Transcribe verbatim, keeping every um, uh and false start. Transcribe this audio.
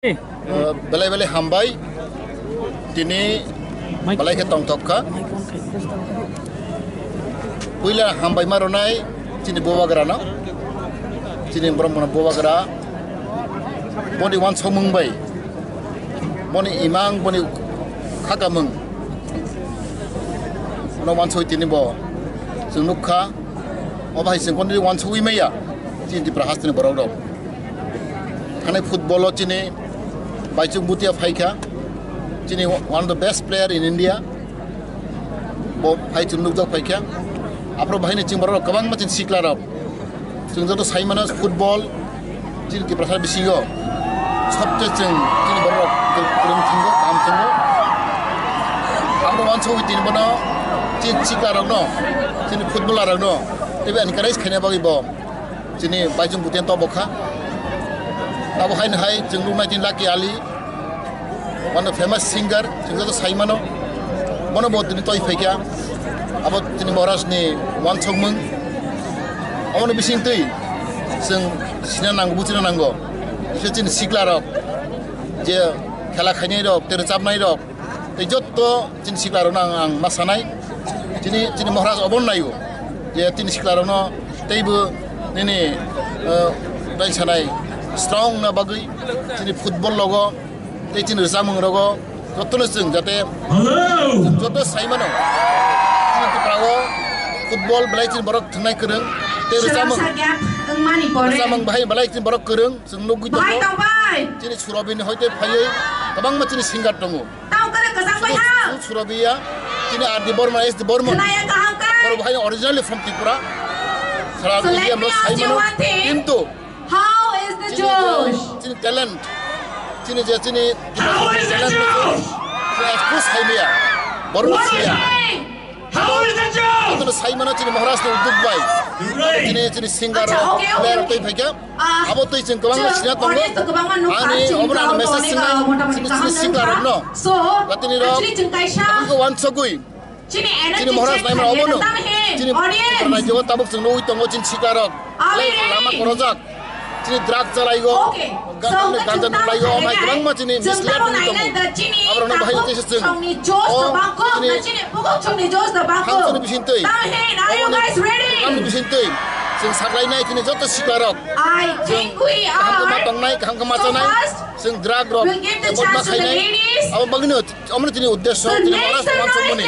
Eh, belai belai hambai, tini belai khe tongthok kha. Puila hambai ma rwnai chini bubagra no, chini borok bono bubagra, boni wansokmung bai, boni imang, boni khakamung no wansoi tini bo chwng nukha. Obo hai chwng kono wansogwi maya chini Tripura hasteni borok rok. Thani football o chini Baichung Bhutia phaikha, chini one of the best player in India. Bo phai chwng nukjak phaikha. Aphuru bahai ni chwng borok rok kwbangma chini sikla rok. Chwng joto sai mano football chini Tiprasa bisingo sobse chwng chini borok rok kwrwng thango, kaham thango. Aphuru wansogwi tini bono chini sikla rok no, chini footballer rok no teibo encourage khaina bagwi bo chini Baichung Bhutia tobok kha. Abo haino hai chwng nuknai chini Lucky Ali, one of famous singer, chwng joto sai mano. Bono bo tini toi phaikha. Abo chini Maharaj ni wansokmung. Aboni bisingtwi chwng sina nango, buchina nango. Bise chini sikla rok, je khela khainai rok, tei rwchapnai rok, tei jotto chini sikla rokno ang, ang ma sanai. Chini, chini Maharaj obono naio je chini sikla rokno teibo nini, eh, dai sanai strong na bagwi chini football logo tei chini rwchapmung rogo jottono chwng jate joto sai mano. Chini Tripura o football belai chini borok thwngnai kwrwng tei rwchapmung, rwchapmung bahai belai chini borok kwrwng. Chwng nugwi tongo. Chini Surabhi ni hoite phaiwi kwbangma chini singer tongo. Chini Surabhi ya, chini R D Burman, S D Burman. Borok bahai originally from Tripura. Sara India mlo sai mano. Kintu chini talent, chini je chini talent expose khai maya. Borok siya. How is the job? Jotono sai mano chini Maharaj ni uddog bai. Right. Chini, chini singer rok, okay, okay, player rok tei phaikha. Ah, abo twi chwng kwbangma sina tongo. Ani obono ang message sinai chini, chini singer rok no. So, jatini rok, actually chwng kaisa, aboni wansogwi. Chini Maharaj naimano obono. Chini audience. Tabuk chwng nugwi tongo chini singer rok. Lama korojak. Chini drug chalaigo, ganja nukhlaigo, omo hai kwbangma chini mislead wngwi tongo. Aborokno bahai tei se chwng o chini phangsani bisingtwi, o chini phangsani bisingtwi chwng saklainai chini joto sikarok. Chwng kaham khe ma tongnai, kaham khe ma chanai, chwng drug rok avoid ma khainai. Abo bagwino omono chini uddesyo, chini Maharaj wansukmani.